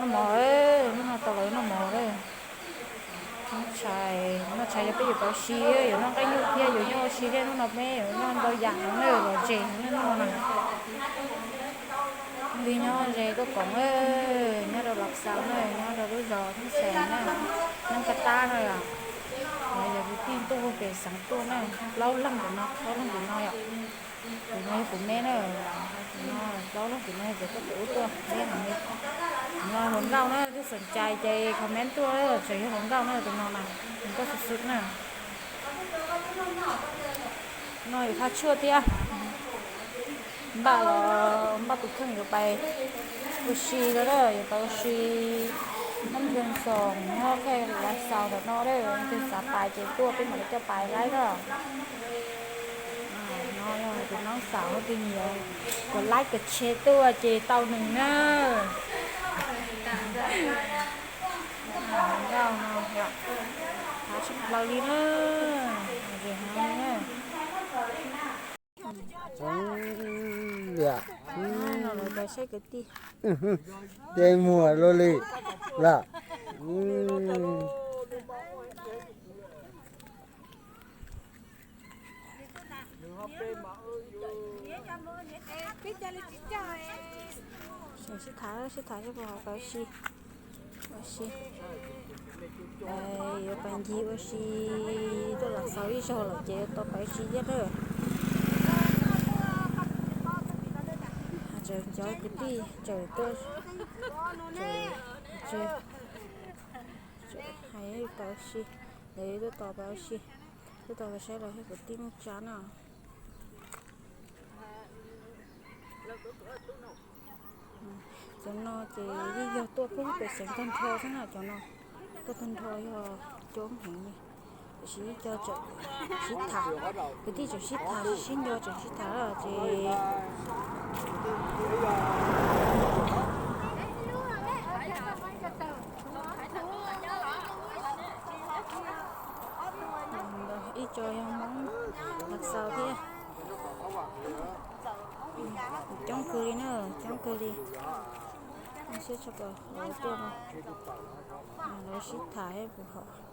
Noj mov, hnub no tau los noj mov lawm. Noj tshais, noj tshais yog peb yuav pab si, yuav noj nqaij nyuj thiab yuav nyob ua si thiab. Hnub no peb yuav noj ntau yam heev na, los ze heev na hnub no na. Li nyob ze tuaj koom, nyob rau Los Xaus na, nyob rau lub zos Thoob Xees na, Nab Kab Tab na yom. Yog kwv tij tuaj pem xeev tuaj na, plaub leeg pem no, plaub leeg pem no yom. Tus no yog kuv me na, tus no plaub leeg pem no yog cov tuaj pem ub tuaj, peb heev li. Tus no hluas nkauj na, twb xom cai ces comment tuaj, tseem yog hluas nkauj na tus no na, hluas nkauj xwb xwb na. No yuav phaj tshuaj thiab. Npaj los npaj tus kheej yuav pais ua si lawm, yuav pais ua si. Nab Nthwg Xoom nyob pem Los Xaus ntawm no, leej twg xav pais ces tuaj peb mam li coj pais laib na. No yog tus noob xaus, leej twg nyiam kuv laib kuv tsheb tuaj ces tau nws na. Nkauj no yom, hav tshaj plaws li na, zem heev li na. Liam, no lawv cov saib kwv tij. Tej muag luaj li lawm. Sib tham, sib tham seb puas haum pais ua si. Ua si, yuav pais ncig ua si, tuaj Los Xaus ib zaug lawm ces yuav tau pais ua si thiab na. Tseem cov kwv tij tseem tuaj, tseem hais pais ua si, lawv tuaj tos pais ua si, tuaj tos pais saib lawv kwv tij neej tsa no. Cov no ces yeej yog tuaj pem xeev tag nrho xwb na, cov no tuaj tag nrho yog coob heev li. Tiam sis ib co tseem sib tham, kwv tij tseem sib tham, sib nco tseem sib tham ces ib co yog Hmoob Los Xaus thiab. Coob kawg li na, coob kawg li. Siab tshaj plaws lawv tuaj no, lawv sib tham seb puas haum.